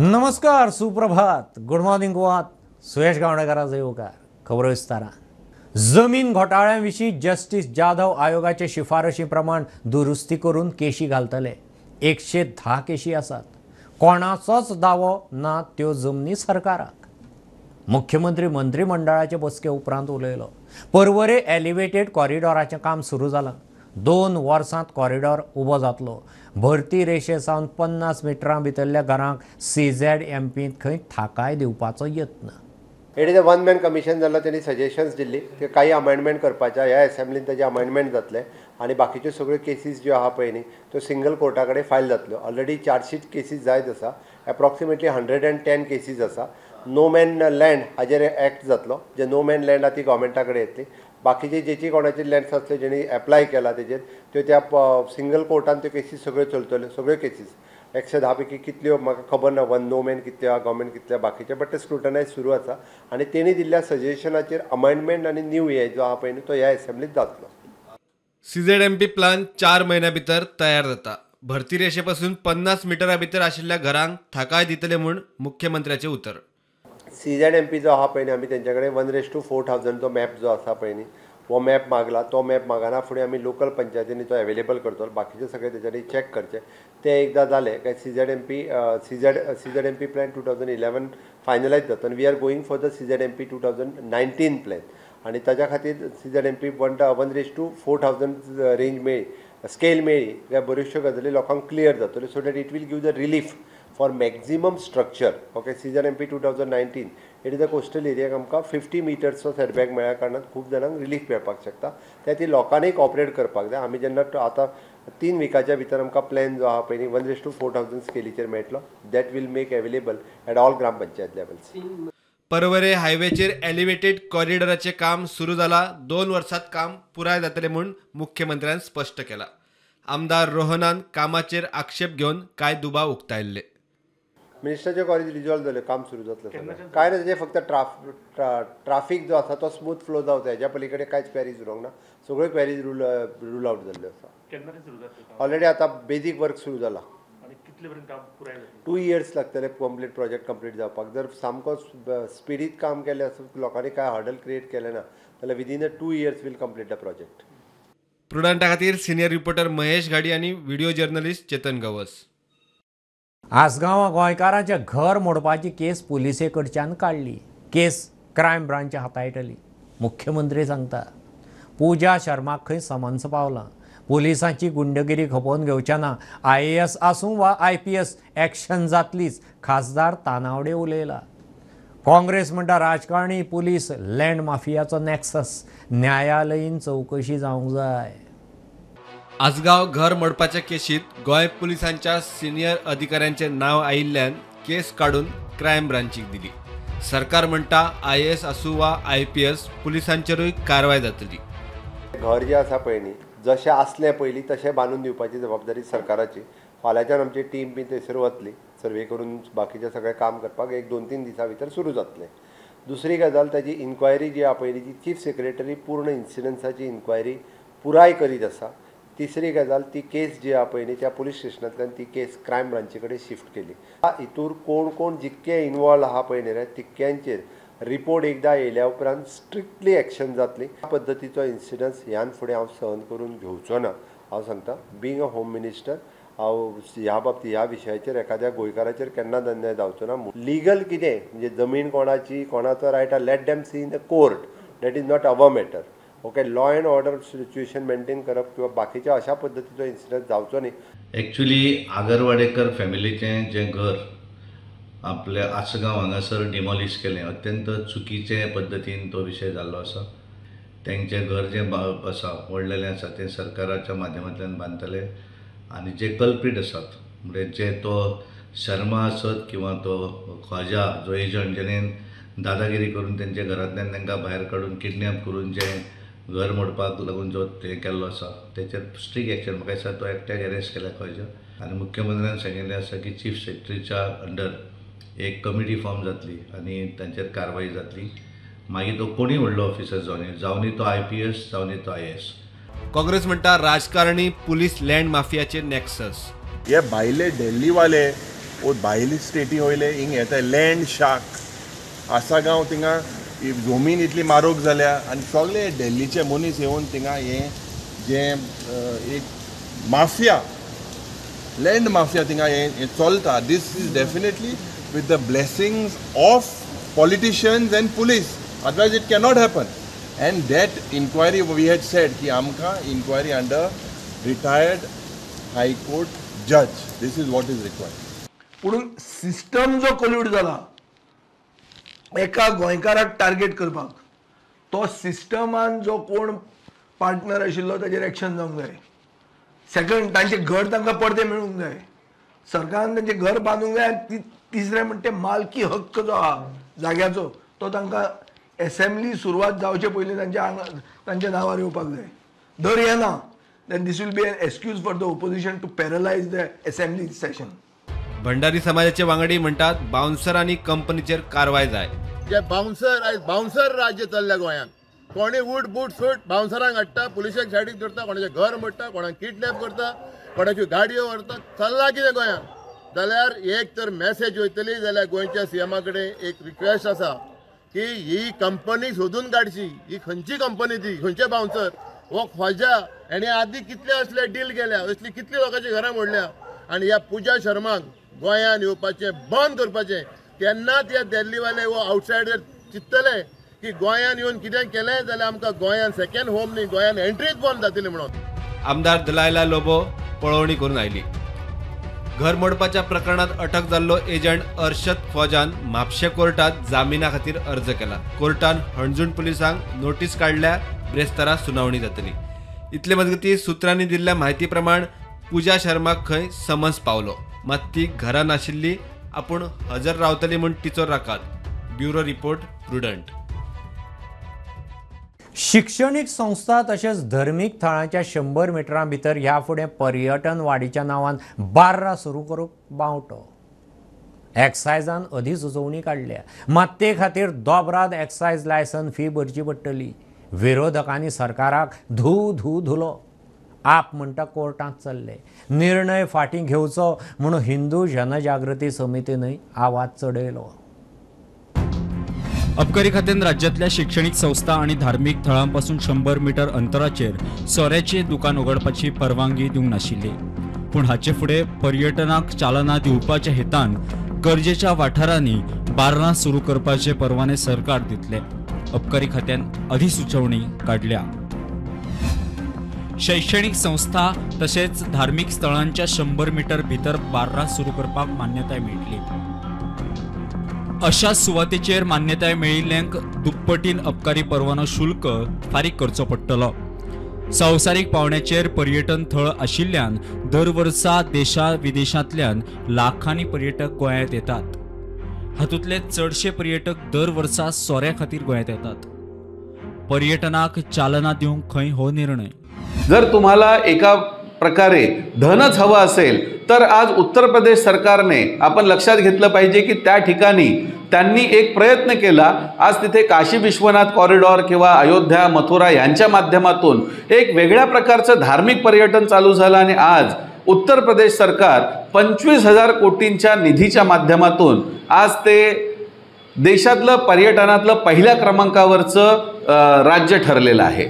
नमस्कार, सुप्रभात, good morning Goa. सुयश गावणेकराचो येवकार. खबरो विस्तारान. जमीन घोटाळ्या विशीं जस्टीस जाधव आयोगाचे शिफारशी प्रमाण दुरुस्ती करून केशी घालतले. 110 केशी आसात. कोणाचोच दावो ना त्यो जमनी सरकाराक. मुख्यमंत्री मंत्रिमंडळाचे बसके उपरांत उलयलो. पर्वरे एलिवेटेड कॉरिडॉराचें काम सुरू जालां. 2 वर्सांत कॉरिडॉर उबो जातलो. भरती रेशे सावन 50 मिटरां भितरल्या घरांक CZMPंत खंय थाकाय दिवपाचो यत्न. It is a one man commission जाल्लो. तेणी सजेशन्स दिल्ली ते काही अमेंडमेंट करपाच्या. ह्या असेंब्लीन ताजे अमेंडमेंट जातले आनी बाकीच्यो सगळ्यो केसीस ज्यो आहा पळय न्ही त्यो सिंगल कोर्टा कडेन फायल जातल्यो. ऑलरेडी चार्जशीट केसीस जायत आसा. एप्रॉक्सिमेटली 110 केसीस आसा. नो मॅन लँड हाजेर एक्ट जातलो. जे नो मॅन लँड आहा ती गोवोरमेंटा कडेन येतली. बाकीचे जेची कोणाची लँड्स आसले जेणी एप्लाय केला तेजेर त्यो त्या सिंगल कोर्टान त्यो केसीस सगळ्यो चलतल्यो. सगळ्यो केसीस 110 पैकी कितल्यो म्हाका खबर ना, वन नो मॅन कितल्यो आहा, गव्हर्मेंट कितल्या बाकीचे, बट ते स्क्रुटनायज सुरू आसा आनी तेणी दिल्ल्या सजेशनाचेर अमेंडमेंट आनी न्यू हे जो आहा पळय न्ही तो ह्या एसेंब्लीत जातलो. CZMP plan 4 म्हयन्या भितर तयार जाता. भरती रेशे पासून 50 मिटरा भितर आशिल्ल्या घरांक थाकाय दितले म्हूण मुख्यमंत्र्याचें उतर. CZMP जो आहा पळय न्ही आमी तेंच्या कडेन 1:4000 जो मॅप जो आसा पळय न्ही हो मॅप मागला. तो मॅप मागना फुडें आमी लोकल पंचायतींनी तो एवेलेबल करतलो. बाकीचे सगळे तेच्यांनी चॅक करचे. ते एकदां जालें काय CZMP plan 2011 finalise जाता आनी we are going for the CZMP 2019 plan. आनी ताच्या खातीर CZMP 1:4000 range मेळ्ळी, स्केल मेळ्ळी काय बऱ्योचश्यो गजाली लोकांक क्लियर जातल्यो. So that it will give the relief for maximum structure. Okay, CZMP 2019 it is a coastal एरियाक आमकां 50 मिटर्सचो सेटबॅक मेळ्ळ्या कारणान खूब जाणांक रिलीफ मेळपाक शकता. त्या खातीर लोकांनी कॉपरेट करपाक जाय. आमी जेन्ना आतां 3 विकाच्या भितर आमकां प्लॅन जो आहा पळय न्ही 1:4000 स्केलीचेर मेळटलो. That will make available at all gram panchayat levels. Porvorim हायवेचेर एलिवेटेड कॉरिडॉराचें काम सुरू जाला. 2 वर्सांत काम पुराय जातलें म्हूण मुख्यमंत्र्यान स्पश्ट केलां. आमदार रोहनान कामाचेर आक्षेप घेवन कांय दुबाव उक्तायल्ले. मिनिस्टराचे कॉलेज रिजॉल्व जालें, काम सुरू जातलें. कांय ना, तेजें फक्त ट्राफीक जो आसा तो स्मूथ फ्लो जावचो हेज्या पली कडेन कांयच क्वेरीज उरोंक ना. सगळ्यो क्वेरीज रूल आवट जाल्ल्यो आसा. ऑलरेडी आतां बेजीक वर्क सुरू जाला. 2 इयर्स लागतले कंप्लीट प्रोजेक्ट कंप्लीट जावपाक. जर सामको स्पिडीत काम केलें आसत, लोकांनी कांय हर्डल क्रिएट केलें ना जाल्यार within a 2 years will complete the project. प्रुडंटा खातीर सिनियर रिपोर्टर महेश घाडी आनी व्हिडिओ जर्नलिस्ट चेतन गवस. आसगांवां गोंयकारांचें घर मोडपाची केस पुलिसे कडच्यान काडली. केस क्रायम ब्रांच हाताळटली. मुख्यमंत्री सांगता पूजा शर्माक खंय समन्स पावलां. पुलिसांची गुंडगिरी खपोवन घेवच्या ना. IAS आसूं वा IPS action जातलीच, खासदार तानावडे उलयला. काँग्रेस म्हणटा राजकारणी पुलीस लँड माफियाचो नॅक्सस, न्यायालयीन चवकशी जावंक जाय. आसगांव घर मोडपाच्या केशीत गोंय पुलिसांच्या सिनियर अधिकाऱ्यांचें नांव आयिल्ल्यान केस काडून क्रायम ब्रांचीक दिली. सरकार म्हणटा IAS आसूं वा IPS पुलिसांचेरूय कारवाय जातली. घर जें आसा पळय न्ही जशें आसलें पयलीं तशें बांदून दिवपाची जबाबदारी सरकाराची. फाल्यांच्यान आमची टीम बी थंयसर वतली सर्वे करून बाकीचें सगळें काम करपाक 1-2-3 दिसां भितर सुरू जातलें. दुसरी गजाल, ताजी इन्क्वायरी जी आहा पळय ती चीफ सेक्रेटरी पूर्ण इन्सिडन्साची इन्क्वायरी पुराय करीत आसा. तिसरी गजाल, ती केस जी आहा पळय न्ही त्या पुलीस स्टेशनांतल्यान ती केस क्रायम ब्रांची कडेन शिफ्ट केली. हितूर कोण कोण जितके इनवॉल्व आहा पळय न्ही रे तितक्यांचेर रिपोर्ट एकदां येयल्या उपरांत स्ट्रिक्टली एक्शन जातली. ह्या पद्दतीचो इन्सिडन्स ह्यान फुडें हांव सहन करून घेवचो ना. हांव सांगता, बीइंग अ होम मिनिस्टर हांव ह्या बाबतींत ह्या विशयाचेर एखाद्या गोंयकाराचेर केन्नाच अन्याय जावचो ना. लिगल कितें म्हणजे जमीन कोणाची, कोणाचो रायट आहा, let them see in the court, that is not our matter. Okay, law and order situation maintain करप किंवा बाकीच्या अशा पद्दतीचो इन्सिडंट जावचो न्ही. एक्चुली आगरवाडेकर फॅमिलीचें जें घर आपल्या आसगांव हांगासर डिमॉलिश केलें, अत्यंत चुकीचे पद्दतीन तो विशय जाल्लो आसा. तेंचें घर जें आसा व्हडलेलें आसा तें सरकाराच्या माध्यमांतल्यान बांदतले आनी जे कल्प्रीट आसात म्हणजे जे तो शर्मा आसत किंवा तो ख्वाजा जो एजंट जेणेन दादागिरी करून तेंच्या घरांतल्यान तांकां भायर काडून किडनॅप करून जें घर मोडपाक लागून जो हें केल्लो आसा तेचेर स्ट्रीक एक्शन. म्हाका दिसता तो एकट्याक अरेस्ट केला ख्वाजा. आनी मुख्यमंत्र्यान सांगिल्लें आसा की चीफ सेक्रेटरीच्या अंडर एक कमिटी फॉर्म जातली आनी तांचेर कारवाय जातली. मागीर तो कोणूय व्हडलो ऑफिसर जावनी, तो IPS जावनी तो IAS. Congress म्हणटा राजकारणी पुलीस लँड माफियाचे नॅक्सस. हे भायले दिल्लीवाले भायली स्टेटी वयले हिंग येता लँड शार्क आसागांव थिंगा जमीन इतली म्हारग जाल्या आनी सगळे दिल्लीचे मनीस येवन थिंगा हें जें एक माफिया लँड माफिया थिंगा हें चलता. This is definitely with the blessings of politicians and police, otherwise it cannot happen. And that inquiry we had said की आमकां inquiry under retired high court जज, this is what is required. पूण system जो कोल्यूड जाला एका गोंयकाराक target करपाक, तो सिस्टमान जो कोण पार्टनर आशिल्लो ताजेर एक्शन जावंक जाय. सेकंड, तांचें घर तांकां परतें मेळूंक जाय, सरकारान तांचें घर बांदूंक जाय. आनी तिसरें म्हणटा ते मालकी हक्क जो आहा जाग्याचो तो तांकां एसेंब्ली सुरवात जावचे पयलीं तांच्या तांच्या नांवार येवपाक जाय. दर येना then this will be an excuse for the opposition to paralyze the assembly session. Bhandari समाजाचे वांगडी म्हणटात बाउन्सर आनी कंपनीचेर कारवाय जाय. जे बाउन्सर आयज बाउन्सर राज्य चल्ल्या गोंयांत, कोणी वूट बूट सूट बाउन्सरांक हाडटा, पुलिशेक सायडीक धरता, कोणाचें घर मोडटा, कोणाक किडनॅप करता, कोणाच्यो गाडयो व्हरता. चल्ला कितें गोंयांत? जाल्यार एक तर मॅसेज वयतली जाल्यार गोंयच्या सीएमा कडेन एक रिक्वेस्ट आसा की ही कंपनी सोदून काडची, ही खंयची कंपनी, ती खंयचे बाउन्सर, हो ख्वाजा हेणे आदी कितले असले डील केल्या, असली कितली लोकांची घरां मोडल्या. आनी ह्या पुजा शर्माक गोंयांत येवपाचें बंद करपाचें. तेन्नाच ह्या दिल्लीवाले वो आवटसायडर चिंततले की गोंयांत येवन कितें केलें जाल्यार आमकां गोंयांत सेकंड होम न्ही, गोंयांत एंट्रीच बंद जातली म्हणून. आमदार दलायला लोबो पळोवणी करून आयली. घर मोडपाच्या प्रकरणात अटक जाल्लो एजंट अर्शद ख्वाजान म्हापशें कोर्टात जामिना खातीर अर्ज केला. कोर्टान हणजूण पुलिसांक नोटीस काडल्या. ब्रेस्तारा सुनावणी जातली. इतले मजगतीं सुत्रांनी दिल्ल्या म्हायती प्रमाण पुजा शर्माक खंय समज पावलो, मात ती घरा नाशिल्ली. आपूण हजर रावतली म्हूण तिचो राकात. Bureau report, Prudent. शिक्षणीक संस्था तशेंच धर्मीक थळांच्या 100 मिटरां भितर ह्या फुडें पर्यटन वाडीच्या नांवान बार्रां सुरू करूंक बावटो. एक्सायजान अधिसुचोवणी काडल्या, मात ते खातीर दोबराद एक्सायज लायसन फी भरची पडटली. विरोधकांनी सरकाराक धू धू धुलो. आप म्हणटा कोर्टांत चल्ले. निर्णय फाटीं घेवचो म्हणून हिंदू जनजागृती समितीनय आवाज चडयलो. अबकारी खात्यान राज्यातल्या शिक्षणीक संस्था आणि धार्मिक थळांपासून 100 मीटर अंतराचेर सोऱ्याचे दुकान उघडपाची परवानगी दिवंक नाशिल्ली. पूण हाचे फुडें पर्यटनाक चालना दिवपाच्या हेतान गरजेच्या वाठारांनी बार्रां सुरू करपाचे परवाने सरकार दितले. अबकारी खात्यान अधिसुचोवणी काडल्या. शैक्षणिक संस्था तशेंच धार्मिक स्थळांच्या 100 मीटर भितर बार्रां सुरू करपाक मान्यताय मेळटली. अशा सुवातेचेर मान्यताय मेळिल्ल्यांक दुप्पटीन अबकारी परवानो शुल्क फारीक करचो पडटलो. संवसारीक पावंड्याचेर पर्यटन थळ आशिल्ल्यान दर वर्सा देशा विदेशांतल्यान लाखांनी पर्यटक गोंयांत येतात. हातूंतले चडशे पर्यटक दर वर्सा सोऱ्या खातीर गोंयांत येतात. पर्यटनाक चालना दिवंक खंय हो निर्णय. जर तुम्हाला एका प्रकारे धनच हवं असेल तर आज उत्तर प्रदेश सरकारने आपण लक्षात घेतलं पाहिजे की त्या ठिकाणी त्यांनी एक प्रयत्न केला. आज तिथे काशी विश्वनाथ कॉरिडॉर किंवा अयोध्या मथुरा यांच्या माध्यमातून एक वेगळ्या प्रकारचं धार्मिक पर्यटन चालू झालं आणि आज उत्तर प्रदेश सरकार 25,000 कोटींच्या निधीच्या माध्यमातून आज ते देशातलं पर्यटनातलं पहिल्या क्रमांकावरचं राज्य ठरलेलं आहे.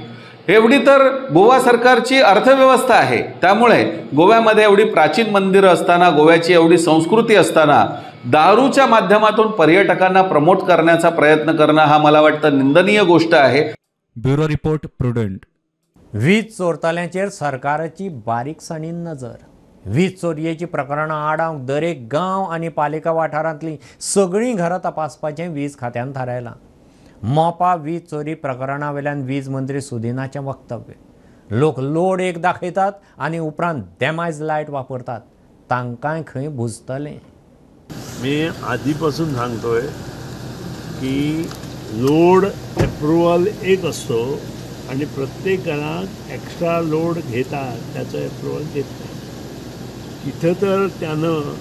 एवढी तर गोवा सरकारची अर्थव्यवस्था आहे. त्यामुळे गोव्यामध्ये एवढी प्राचीन मंदिरं असताना, गोव्याची एवढी संस्कृती असताना दारूच्या माध्यमातून पर्यटकांना प्रमोट करण्याचा प्रयत्न करणं हा मला वाटतं निंदनीय गोष्ट आहे. Bureau report, Prudent. वीज चोरताल्यांचेर सरकाराची बारीकसाणीन नजर. वीज चोरयेची प्रकरणां आडावंक दरेक गांव आनी पालिका वाठारांतलीं सगळीं घरां तपासपाचें वीज खात्यान थारायलां. मोपा वीज चोरी प्रकरणा वयल्यान वीज मंत्री सुदिनाचें वक्तव्य. लोक लोड एक दाखयतात आनी उपरांत डॅमेज लायट वापरतात, तांकांय खंय भुजतलें. मी आधीपासून सांगतोय की लोड अप्रुव्हल एक असतो आणि प्रत्येक घरात एक्स्ट्रा लोड घेतात त्याचं अप्रुव्हल घेत नाही. इथं तर त्यानं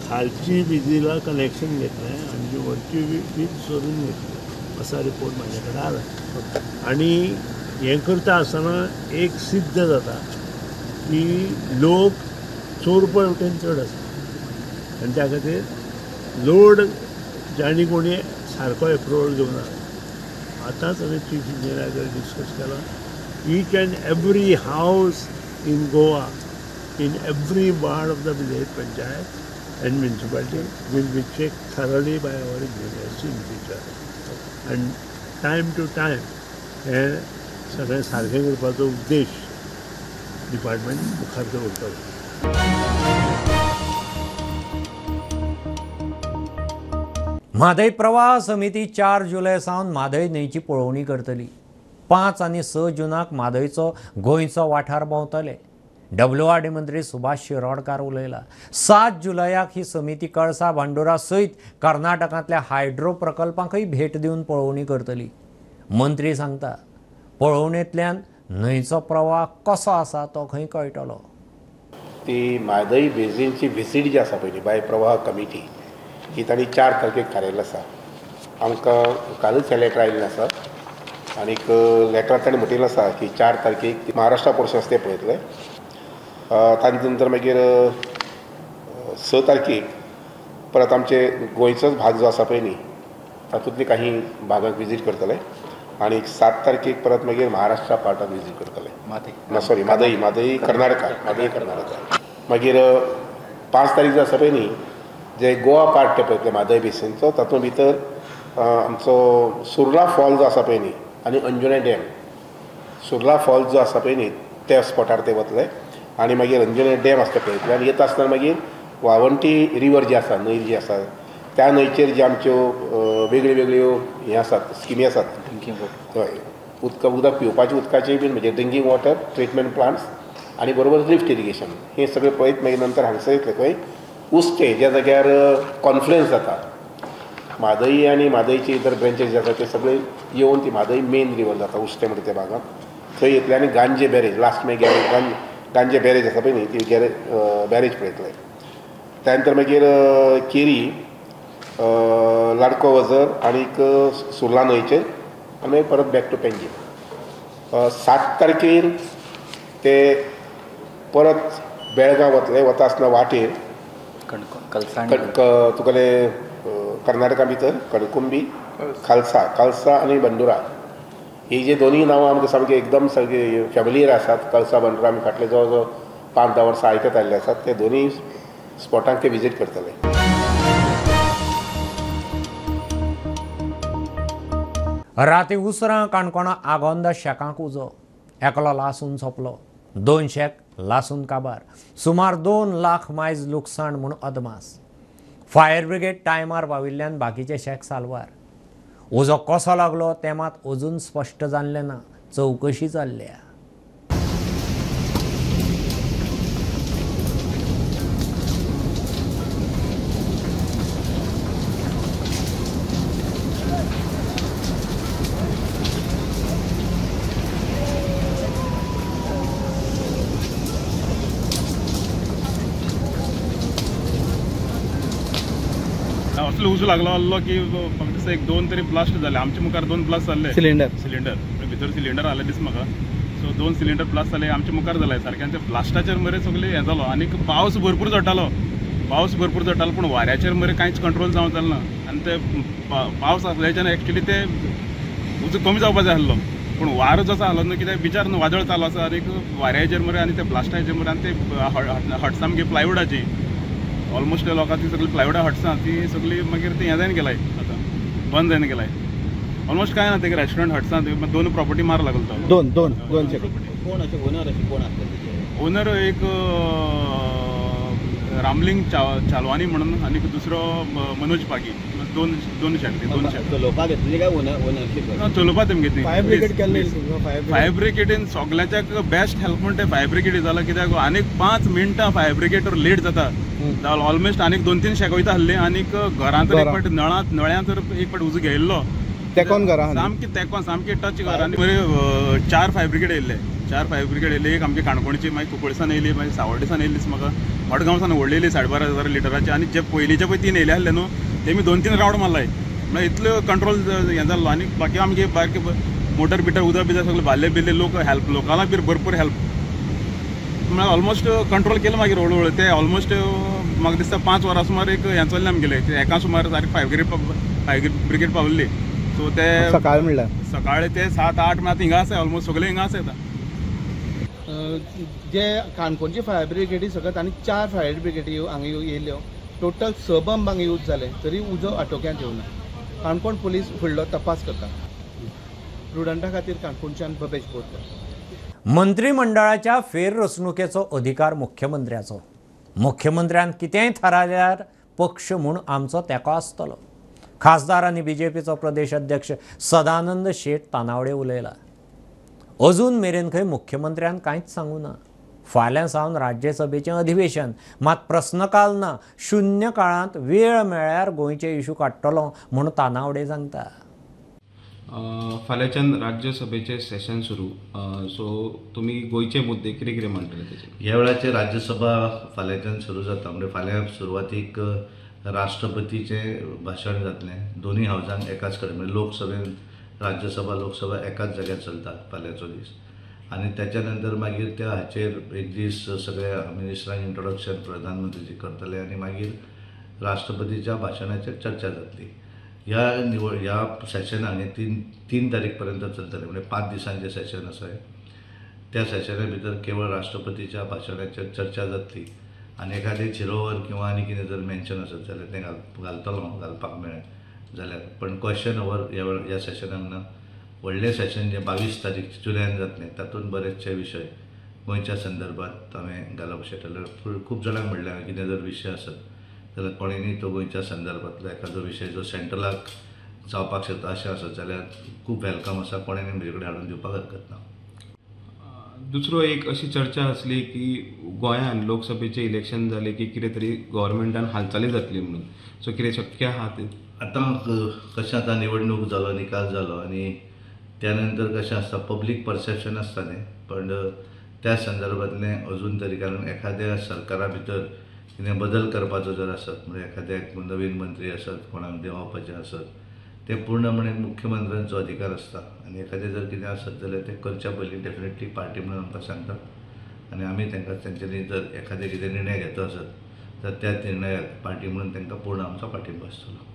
खालची विजेला कनेक्शन घेतलं आहे आणि जी वरची वीज चोरून घेतली असा रिपोर्ट माझ्याकडे आला. आणि हें करता आसतना एक सिद्ध जाता की लोक चोरपा वटेन चड आसा. आनी त्या खातीर लोड जाणी कोणी सारको एप्रुवल घेवना. आतांच हांवें चीफ इंजिनियरा कडेन डिस्कस केलां. Each and every house in Goa, in every ward of the village panchayat and municipality will be checked thoroughly by our engineers in future. And time to time हें सगळें सारकें करपाचो उद्देश डिपार्टमेंट मुखार दवरतलो. म्हादय प्रवाह समिती 4 जुलय सावन म्हादय न्हंयची पळोवणी करतली. 5 आनी 6 जुनाक म्हादयचो गोंयचो वाठार भोंवतले. डब्ल्यूआरडी मंत्री सुभाष शिरोडकार उलयला. 7 जुलयाक ही समिती कळसा भांडुरा सयत कर्नाटकांतल्या हायड्रो प्रकल्पांकय भेट दिवन पळोवणी करतली. मंत्री सांगता पळोवणेंतल्यान न्हंयचो प्रवाह कसो आसा तो खंय कळटलो. ती म्हादय बेजीनची व्हिजीट जी आसा पयली बाय प्रवाह कमिटी ही तांणी 4 तारखेक थारायल्ली आसा. आमकां कालूच हें लेटर आयिल्लें आसा आनीक लेटरांत तांणी म्हटिल्लें आसा की 4 तारखेक महाराष्ट्रा पोर्शन आसा तें पळयतले. तांचे नंतर मागीर 6 तारखेक परत आमचे गोंयचोच भाग जो आसा पळय न्ही तातूंतले काही भागाक विजीट करतले आनी 7 तारखेक परत मागीर महाराष्ट्रा पार्टाक विजीट करतले. सॉरी म्हादय म्हादय कर्नाटका म्हादय कर्नाटका. मागीर 5 तारीख जो आसा पळय न्ही जे गोवा पार्ट ते पळयतले म्हादय बेसिनचो तातूंत भितर आमचो सुर्ला फॉल जो आसा पळय न्ही आनी अंजुणें डॅम, सुर्ला फॉल्स जो आसा पळय न्ही त्या स्पॉटार ते वतले आनी मागीर अंजुणें डॅम आसता पळयतले. आनी येता आसतना मागीर वावंटी रिवर जी आसा न्हंय जी आसा त्या न्हंयचेर ज्यो आमच्यो वेगळ्यो वेगळ्यो हें आसात स्किमी आसात हय उदक उदक पिवपाचें उदकाचें बीन म्हणजे ड्रिंकींग वॉटर ट्रिटमेंट प्लांट्स आनी बरोबर लिफ्ट इरिगेशन हें सगळें पळयत मागीर नंतर हांगसर येतलें खंय उस्तें ज्या जाग्यार कॉन्फ्लुयन्स जाता म्हादई आनी म्हादयची इतर ब्रेंचेस जे आसा ते सगळे येवन ती म्हादई मेन रिवर जाता उस्तें म्हणटा त्या भागांत थंय येतले. आनी गांजे बॅरेज लास्ट मागीर गांजे बॅरेज आसा पळय न्ही ती बॅरेज पळयतले. त्या नंतर मागीर केरी लाडको वझर आनीक सुर्ला न्हंयचेर आनी मागीर परत बॅक टू पेंजीम. 7 तारखेर ते परत बेळगांव वतले. वता आसतना वाटेर तुगेले कर्नाटका भितर कणकुंबी खालसा खालसा आनी बंडुरा ही जे दोनूय नांवां आमकां सामकी एकदम सारकी फेमिलियर आसात. कळसा बंडुरा आमी फाटले जवळ जवळ 5-10 वर्सां आयकत आयिल्ले आसात. ते दोनूय स्पॉटांक ते विजीट करतले. राती उसरां काणकोणा आगोंदा शेकांक उजो, एकलो लासून सोंपलो, 2 शेक लासून काबार, सुमार 2 लाख मायज लुकसाण म्हूण अदमास. फायर ब्रिगेड टायमार पाविल्ल्यान बाकीचे शेक साल्वार. उजो कसो लागलो तें मात अजून स्पश्ट जाल्लें ना, चवकशी चल्ल्या. असलो उजो लागलो आहलो की म्हाका दिसता 1-2 तरी ब्लास्ट जाले. आमच्या मुखार 2 ब्लास्ट जाल्ले. सिलिंडर सिलिंडर भितर सिलिंडर आले दिस म्हाका. सो 2 सिलिंडर ब्लास्ट जाले आमच्या मुखार जाले सारकें. आनी ते ब्लास्टाचेर मरे सगळें हें जालो. आनी पावस भरपूर झडटालो, पावस भरपूर झडटालो पूण वाऱ्याचेर मरे कांयच कंट्रोल जावंक जालें ना. आनी ते पावस आसल्याच्यान एक्चुली ते उजो कमी जावपा जाय आसलो पूण वारो जसो आसलो न्हू कित्याक विचार न्हू वादळ चालू आसा आनी वाऱ्याचेर मरे आनी ते ब्लास्टाचेर मरे आनी ते हट्सां आमगे प्लायवुडाची ऑलमोस्ट लोकांची सगळी प्लायवुडा हट्सां ती सगळी मागीर ती हें जायन गेलाय आतां बंद जायन गेलाय ऑलमोस्ट. कांय ना ते रेस्टॉरंट हट्सां 2 प्रॉपर्टी मार लागलो तो. दोन दोन दोन कोण अशे ओनर अशे कोण आसले? ओनर एक रामलिंग चालवानी म्हणून आनी दुसरो मनोज पागी. दोन शेक दोन शेक चलोवपाक घेतली काय ओनरशीप? चलोवपाक तेमी घेतली. फायर ब्रिगेड केल्ली. फायर ब्रिगेडीन सगळ्यांच्याक बेस्ट हेल्प म्हणटा फायर ब्रिगेड जाला कित्याक आनीक 5 मिनटां फायर ब्रिगेड लेट जाता ऑलमोस्ट. आनीक 2-3 शेक वयता आसले आनीक घरांत तर एक फावट नळांत नळ्यांत तर एक फावट उजो घेयल्लो तेकोन घरां सामकी तेकोन सामकी टच घर. आनी बरे 4 फायर ब्रिगेड येयल्ले, 4 फायर ब्रिगेड येयले. एक आमचे काणकोणची, मागीर कुंकळसान येयली, मागीर सावर्डेसान येयली म्हाका, मडगांवसान व्हडली 12,500 लिटराची. आनी जे पयलींचे पळय 3 येयले आसले न्हू तेमी 2-3 रावंड मारलाय म्हळ्यार इतलो कंट्रोल हें जाल्लो. आनी बाकी आमगे बाकी मोटर बिटर उदक बिदक सगळें भायले बिल्ले लोक हेल्प लोकांक बी भरपूर हेल्प म्हळ्यार ऑलमोस्ट कंट्रोल केलें. मागीर हळू हळू ते ऑलमोस्ट म्हाका दिसता 5 वरां सुमार एक हें चल्लें आमगेलें, एका सुमार सारकें फायर ब्रिगेड पावल्ली. सो ते सकाळ म्हणल्यार सकाळी ते 7-8 म्हळ्यार हिंगा आसा, ऑलमोस्ट सगळे हिंगा आसा. आतां जे काणकोणची फायर ब्रिगेडी सगळ्यात आनी 4 फायर ब्रिगेडी हांगा येयल्यो, टोटल 6 बंब हांगा यूज जाले तरी उजो आटोक्यांत येवना. काणकोण पुलीस फुडलो तपास करता. प्रुडंटा खातीर काणकोणच्यान बबेश बोरकर. मंत्रिमंडळाच्या फेररचणुकेचो अधिकार मुख्यमंत्र्याचो. मुख्यमंत्र्यान कितेंय थारायल्यार पक्ष म्हूण आमचो तेंको आसतलो. खासदार आनी बीजेपीचो प्रदेश अध्यक्ष सदानंद शेट तानावडे उलयला. अजून मेरेन खंय मुख्यमंत्र्यान कांयच सांगू ना. फाल्यां सावन राज्यसभेचें अधिवेशन, मात प्रस्नकाल ना. शून्य काळांत वेळ मेळ्ळ्यार गोंयचे इशू काडटलो म्हूण तानावडे सांगता. फाल्यांच्यान राज्यसभेचें सेशन सुरू, सो तुमी गोंयचे मुद्दे कितें कितें मांडटले तेचेर? ह्या वेळाचेर राज्यसभा फाल्यांच्यान सुरू जाता, म्हणजे फाल्यां सुरवातीक राष्ट्रपतीचें भाशण जातलें. दोनूय हावजांक एकाच कडेन, म्हणजे लोकसभेन राज्यसभा लोकसभा एकाच जाग्यार चलता फाल्यांचो दीस. आनी त्याच्या नंतर मागीर त्या हाचेर एक दीस सगळ्या मिनिस्टरांक इंट्रोडक्शन प्रधानमंत्रीजी करतले आनी मागीर राष्ट्रपतीच्या भाशणाचेर चर्चा जातली. ह्या ह्या सेशनाक हे 3 तारीख पर्यंत चलतलें, म्हणजे 5 दिसांचें सेशन आसा. त्या सेशना भितर केवळ राष्ट्रपतीच्या भाशणाचेर चर्चा जातली आनी एखादें झिरोवर किंवा आनी कितें जर मेन्शन आसत जाल्यार तें घालतलो, घालपाक मेळ्ळें जाल्यार. पण क्वेश्चन ओवर ह्या वेळ ह्या सेशनाक ना. व्हडलें सेशन जें 22 तारीख जुलयान जातलें तातूंत बरेचशे विशय गोंयच्या संदर्भात हांवें घालप शकतलें. खूब जाणांक म्हणलें हांवें कितें जर विशय आसत जाल्यार कोणेंय तो गोंयच्या संदर्भांतलो एखादो विशय जो सेंट्रलाक जावपाक शकता अशें आसत जाल्यार खूब welcome आसा, कोणेंय म्हजे कडेन हाडून दिवपाक हरकत ना. दुसरो एक अशी चर्चा आसली की गोंयान लोकसभेचें इलेक्शन जालें की कितें तरी गव्हर्मेंटान हालचाली जातली म्हणून, सो कितें शक्य आहा तें? आतां कशें आतां निवडणूक जालो, निकाल जालो आनी त्या नंतर कशें आसता पब्लीक परसेप्शन आसता न्ही, पण त्या संदर्भांतलें अजून तरी, कारण एखाद्या सरकारा भितर कितें बदल करपाचो जर आसत, म्हणजे एखाद्याक नवीन मंत्री आसत, कोणाक देंवोवपाचें आसत, तें पूर्णपणे मुख्यमंत्र्यांचो अधिकार आसता. आनी एखादें जर कितें आसत जाल्यार तें करच्या पयलीं डेफिनेटली पार्टी म्हणून आमकां सांगतात आनी आमी तांकां तेंच्यांनी जर एखादें कितें निर्णय घेता आसत तर त्या निर्णयाक पार्टी म्हणून तांकां पूर्ण आमचो पाठिंबो आसतलो.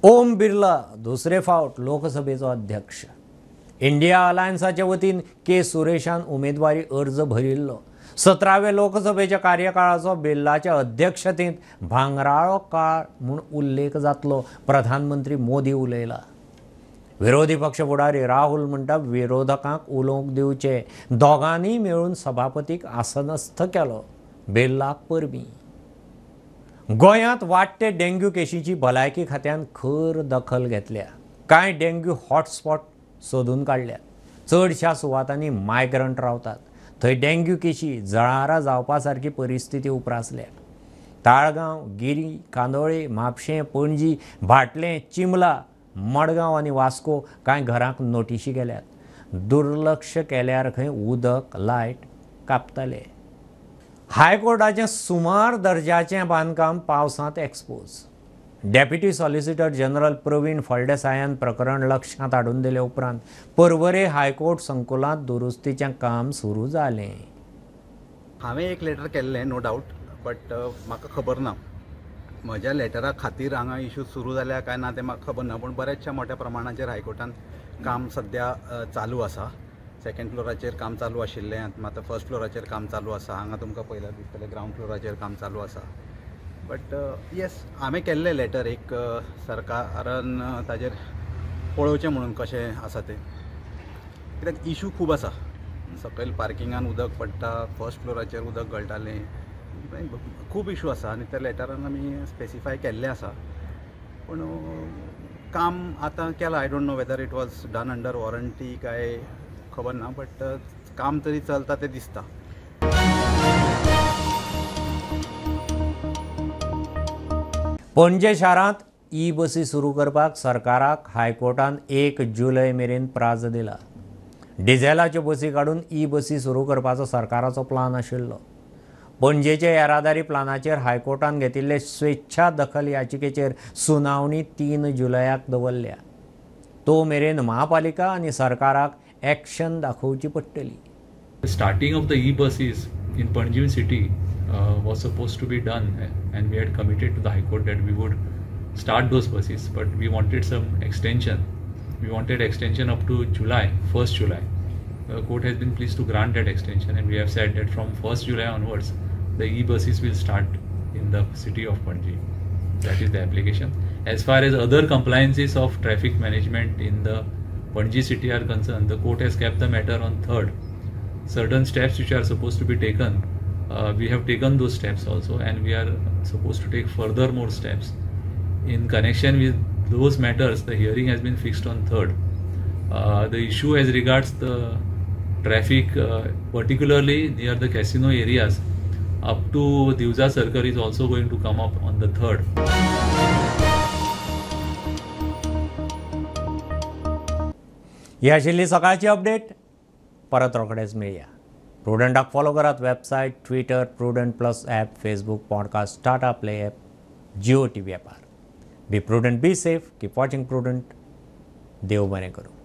ओम बिर्ला दुसरे फावट लोकसभेचो अध्यक्ष. इंडिया अलायन्साचे वतीन के सुरेशान उमेदवारी अर्ज भरिल्लो. 17व्या लोकसभेच्या कार्यकाळाचो बिर्लाच्या अध्यक्षतेंत भांगराळो काळ म्हूण उल्लेख जातलो, प्रधानमंत्री मोदी उलयला. विरोधी पक्ष फुडारी राहुल म्हणटा विरोधकांक उलोवंक दिवचे. दोगांनी मेळून सभापतीक आसनस्थ केलो. बिर्लाक परबीं. गोंयांत वाडटे डेंग्यू केशीची भलायकी खात्यान खर दखल घेतल्या. कांय डेंग्यू हॉटस्पॉट सोदून काडल्यात. चडशा सुवातांनी मायग्रंट रावतात, थंय डेंग्यू केशी जळारां जावपा सारकी परिस्थिती उप्रासल्या. ताळगांव, गिरी, कांदोळे, म्हापशें, पणजी, भाटलें, चिमला, मडगांव आनी वास्को कांय घरांक नोटिशी गेल्यात. दुर्लक्ष केल्यार खंय उदक लायट कापतले. हायकोर्टाचें सुमार दर्जाचें बांदकाम पावसांत expose. Deputy solicitor general Praveen फळदेसायान प्रकरण लक्षांत हाडून दिले उपरांत पर्वरे हायकोर्ट संकुलांत दुरुस्तीचें काम सुरू जालें. हांवें एक लेटर केल्लें, नो डावट, बट म्हाका खबर ना म्हज्या लेटरा खातीर हांगा इशू सुरू जाल्या काय ना तें म्हाका खबर ना, पूण बऱ्याचशा मोठ्या प्रमाणाचेर हायकोर्टान काम सद्या चालू आसा. सेकंड फ्लोराचेर काम चालू आशिल्लें, आतां फर्स्ट फ्लोराचेर काम चालू आसा. हांगा तुमकां पळयल्यार दिसतलें ग्रावंड फ्लोराचेर काम चालू आसा. बट येस, हांवें केल्लें लेटर एक सरकारान ताजेर पळोवचें म्हणून कशें आसा तें, कित्याक इशू खूब आसा. सकयल पार्किंगान उदक पडटा, फर्स्ट फ्लोराचेर उदक गळटालें, खूब इशू आसा आनी त्या लेटरान आमी स्पेसिफाय केल्लें आसा. पूण काम आतां केलां, I don't know whether it was done under warranty काय खबर ना, बट काम तरी चलता तें दिसता. पणजे शारांत ई बसी सुरू करपाक सरकाराक हायकोर्टान 1 जुलय मेरेन प्राज दिला. डिझेलाच्यो बसी काडून ई बसी सुरू करपाचो सरकाराचो प्लान आशिल्लो. पणजेच्या येरादारी प्लानाचेर हायकोर्टान घेतिल्ले स्वेच्छा दखल याचिकेचेर सुनावणी 3 जुलयाक दवरल्या. तो मेरेन महापालिका आनी सरकाराक एक्शन दाखोवची पडटली. Starting of the e-buses in Panjim city was supposed to be done, and we had committed to the High Court that we would start those buses, but we wanted some extension. We wanted extension up to July, 1st July. The court has been pleased to grant that extension, and we have said that from 1st July onwards, the e-buses will start in the city of Panjim. That is the application. As far as other compliances of traffic management in the Panjim city are concerned, the court has kept the matter on 3rd. Certain steps which are supposed to be taken, we have taken those steps also, and we are supposed to take further more steps. In connection with those matters, the hearing has been fixed on 3rd. The issue as regards the traffic, particularly near the casino areas, up to Divza Circle is also going to come up on the 3rd. ही आशिल्ली सकाळची update. परत रोखडेच मेळया. प्रुडंटाक follow करात website, Twitter, Prudent plus app, Facebook, podcast, Tata Play app, Jio TV ॲपार. Be prudent, be safe, keep watching Prudent. देव बरें करूं.